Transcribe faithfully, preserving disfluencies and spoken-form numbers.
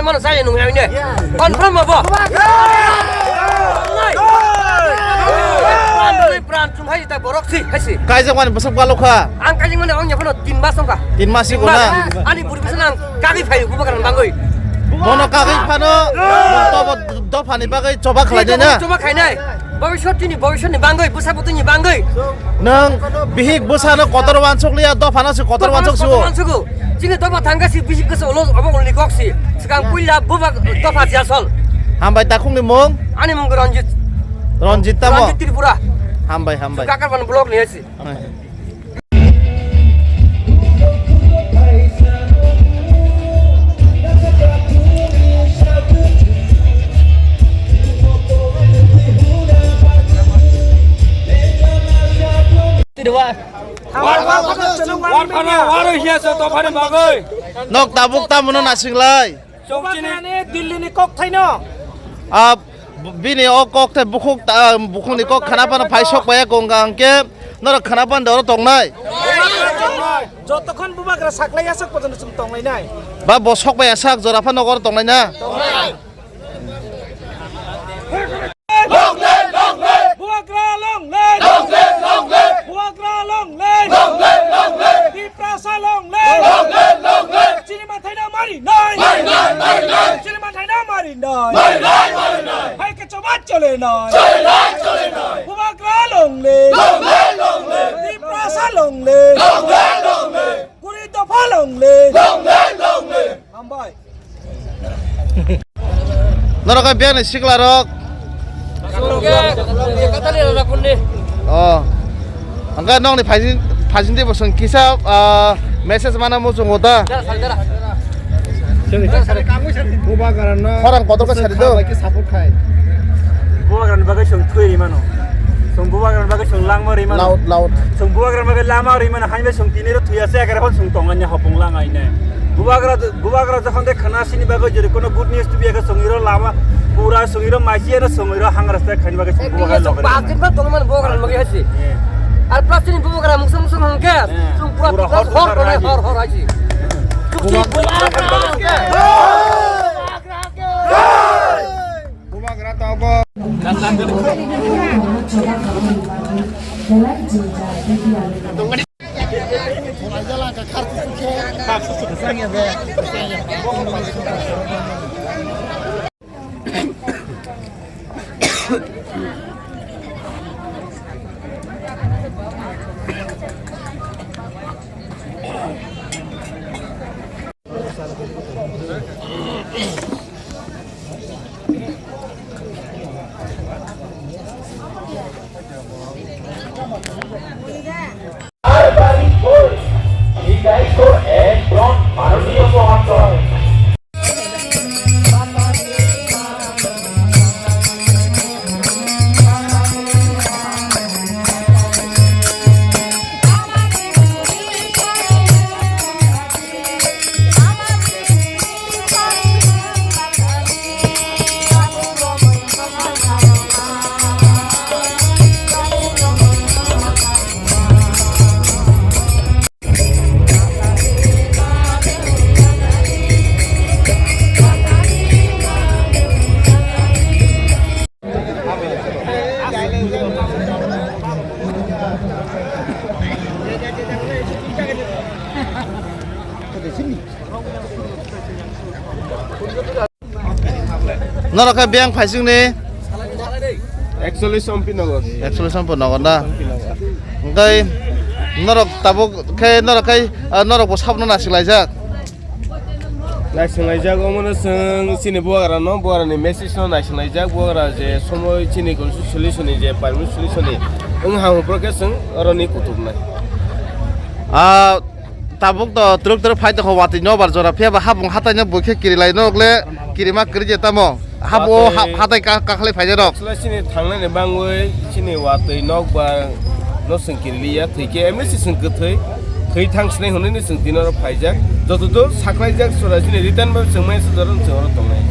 Mano saya nung yang ini. Confirm apa? Pran, pran, chung hai ta borok si, hai si. Kaijak mani bwsak balo kha. Ang kaijak mani ang yapano tin mas wngkha. Tin mas si guna. Ani buri bisa nang kagi phai bubagra ni bangwi. Bono kagi phano, to bo dophani bagwi choba khlai na. Choba khainai. Bobiswt ni, bobiswt ni bangwi, bwsa bwtwi ni bangwi. Nang bihik bwsano kotor wansuk liya, dophano se kotor wansuk si. Kotor wansuk. Chini dopha thangkha si bihik kwsa ulo obo ulni kok si. Swkang puila buba dopha si asol. Hambai takhungni mung? Ani mung Ranjit. Ranjit tamo? Ranjit Tripura. Hambai, hambai. Kakarban block ni asi. Nok tabuk tamo no nasinglai. Chini Delhi ni kok thaino. A, bini o kok tei bukhuk ta, bukhuk ni kok khana phano phai sok bai ya kong ka hwnkhe norok khana phano oro tongnai. Jotokhon bubagra saklai ya sak pojono chwng tonglai nai. Ba bo sok bai ya sak jora phano oro tonglai na. Long live, long live. Bubagra long live. Long live, long live. Bubagra long live. Long live, long live. Tiprasa long live. Long live, long live. Chini mathai no mari nai. Mari nai, mari nai. Chini mathai no mari nai. Mari nai, mari nai. Hai ke choba chole nai. Chole nai, chole nai. Bubagra long live. Long live, long live. Tiprasa long live. Long live, long live. Kuri dopha long live. Long live, long live. Hambai. Norok khe biyang ni sikla rok. Oh. Angka nong ni phaisin, phaisin di bosong kisa, ah, message mana mo chungo ta. Bubagra no. Khorang kotor khe sari do. Support khai. Bubagra ni bagwi chwng thwi ri mano. Chwng bubagra ni bagwi chwng langma ri mano. Loud, loud. Chwng bubagra ni bagwi lama ri mano. Hainbe chwng tini ro thwi ase ekere hon chwng tong anya hopung lang aine. Bubagra, bubagra jokhon de khana sini bagwi jodi kono good news tubi ekhe chwng iro lama pura chwng iro maisi ero chwng iro hangra stai khaini bagwi chwng bubagra logre. Ba tin ba tong man bubagra ni bagwi hasi. Eh. Ar plus tini bubagra musung musung hangke. Eh. Chwng pura pura hor hor hor hasi. Hor hor hasi. Chwng bubagra hangke. Bubagra tongo. Norok khe biyang phaising ni? Actually, Sompinagar. Actually, Sompinagar na? Hwnkhe norok tabuk khe norok khe, ah, norok bo sabno naisinglaijak? Naisinglaijak, omono chwng chini bubagra no, bubagra ni message no naisinglaijak, bubagra je somoi chini solution ni je permanent solution ni wng ha, hwnphro khe chwng oro ni kutuk nai. Ah, Tabuk to twrwk twrwk phai tongkha watwi nobar jora, phiya ba habung hatai no bui khe kirilai norok le kirima kwrwi je tamo. Habo ha-, watwi hatai ka-, kakhlai phaijak rok. Chwla chini thangnani bangwi chini watwi nokbar no chwng kiriliya, thwi khe emni si chwng kwthwi, thwi thang sinai hwnwi ni chwng tini oro phaijak. Joto do saklaijak sora chini return bai chwng mai se jora chwng oro tongnai.